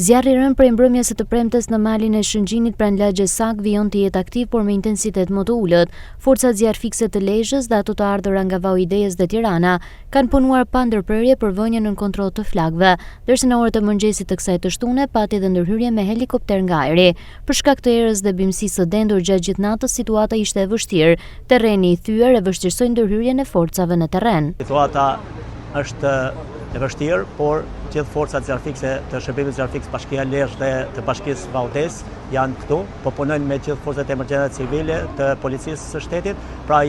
Zjarri i rënë prej mbrëmjes së të premtes në malin e Shëngjinit pranë lagjes Sakë vijon të jetë aktiv por me intensitet më të ulët. Forcat zjarrfikëse të Lezhës dhe ato të ardhura nga Vau i Dejës dhe Tirana kanë punuar pa ndërprerje për vënien nën kontroll të flakëve, ndërsa në orët e mëngjesit të kësaj të shtune pati edhe ndërhyrje me helikopter nga ajri. Për shkak të erës dhe bimësisë së dendur gjatë gjithë natës situata ishte e vështirë. Terreni i thyer e vështirësoi ndërhyrjen e forcave në terren. Situata është e vështirë, por gjithë forcat zjarrfikëse të shërbimit zjarrfikës Bashkia Lezhë dhe të Bashkisë Vau Dejës janë këtu, po punojnë me gjithë forcat e emergjencave civile të policisë së shtetit, pra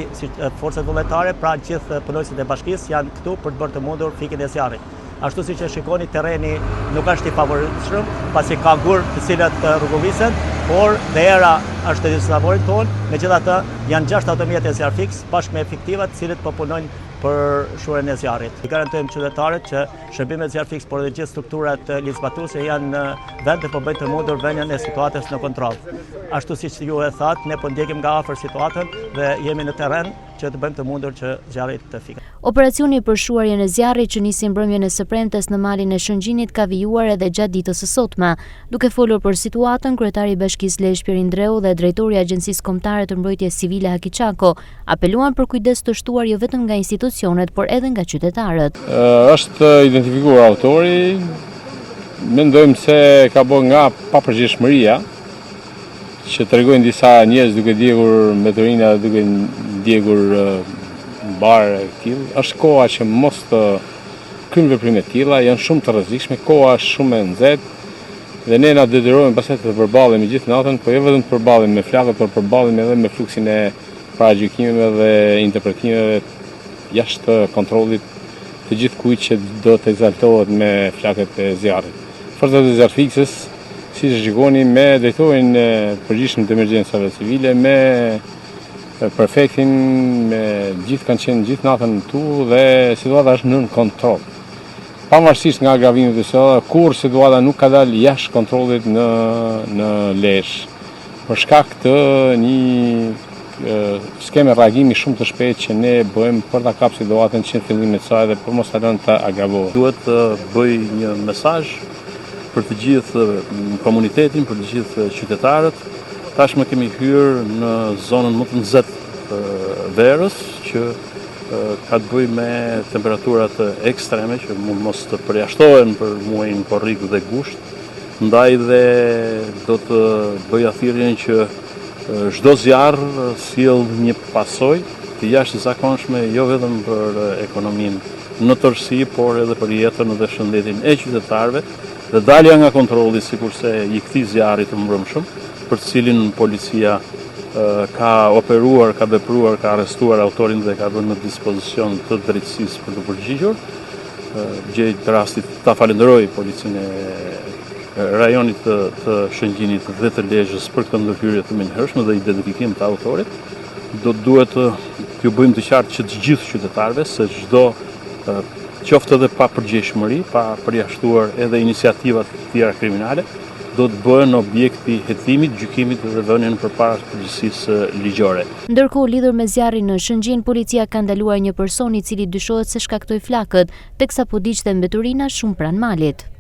forcat vullnetare, pra gjithë punonjësit e bashkisë janë këtu për të bërë të mundur fikjen e zjarrit. Ashtu siç e shikoni, terreni nuk është i favorshëm, pasi ka gurë të cilët rrokullisen, por dhe era është në disfavorin tonë, megjithatë janë 6 automjete zjarrfikës bashkë me efektiva të cilët po punojnë për shuarjen e zjarrit. I garantojmë qytetarët që shërbimet zjarrfikës, por edhe gjithë strukturat ligjzbatuese janë në vend dhe po bëjnë të mundur vënien e situatës në kontroll. Ashtu siç ju e thatë, ne po ndjekim nga afër situatën dhe jemi në terren që të bëjmë të mundur që zjarri të fiket. Operacioni për shuarjen e zjarrit që nisi mbrëmjen e së premtes në malin e Shëngjinit ka vijuar edhe gjatë ditës së sotme. Duke folur për situatën, kryetari i Bashkisë Lezhë Pjerin Ndreu dhe drejtori i Agjencisë Kombëtare të Mbrojtjes Civile Haki Çako apeluan për kujdes të shtuar jo vetëm nga institucionet, por edhe nga qytetarët. Është identifikuar autori, mendojmë se ka bërë nga papërgjegjshmëria, që tregojnë disa njerëz duke djegur mbeturina dhe duke djegur bar e tillë, është koha që mos të kryejnë veprime të tilla, janë shumë të rrezikshme, koha është shumë e nxehtë dhe ne na detyrohemi pastaj të përballemi gjithë natën, po jo vetëm të përballemi me flakët, por përballemi edhe me fluksin e paragjykimeve dhe interpretimeve jashtë kontrollit të gjithkujt që do të ekzaltohet me flakët e zjarrit. Forcat e zjarrfikëses Siç e shikoni, me drejtorin e përgjithshëm të emergjencave civile, me prefektin, me gjithë kanë qenë gjithë natën këtu dhe situata është nën kontroll. Pavarësisht nga agravimet e situatës, kurrë situata nuk ka dalë jashtë kontrollit në në Lezhë. Për shkak të një skeme reagimi shumë të shpejtë që ne bëjmë për ta kapë situatën që në fillimet e saj dhe për mos ta lënë të agravohet. Duhet të bëj një mesazh për të gjithë komunitetin, për të gjithë qytetarët. Tashmë kemi hyrë në zonën më të nxehtë të verës, që ka të bëjë me temperaturat ekstreme që mund mos të përjashtohen për muajin korrik dhe gusht. Ndaj dhe do të bëja thirrjen që çdo zjarr sjell një pasojë të jashtëzakonshme jo vetëm për ekonominë në tërësi, por edhe për jetën dhe shëndetin e qytetarëve dhe dalja nga kontrolli sikurse i këtij zjarri të mbrëmshëm, për të cilin policia ka operuar, ka vepruar, ka arrestuar autorin dhe ka vënë në dispozicion të drejtësisë për t'u përgjigjur. Gjej rastin ta falënderoj policinë e rajonit të, të Shëngjinit dhe të Lezhës për këtë ndërhyrje të menjëhershme dhe identifikim të autorit. Do të duhet t'ju bëjmë të qartë që të gjithë qytetarëve se çdo qoftë edhe papërgjegjshmëri, pa përjashtuar edhe iniciativat të tjera kriminale, do të bëhen objekt i hetimit, gjykimit dhe vënien përpara përgjegjësisë ligjore. Ndërkohë, lidhur me zjarrin në Shëngjin, policia ka ndaluar një person i cili dyshohet se shkaktoi flakët, teksa po digjte mbeturina shumë pranë malit.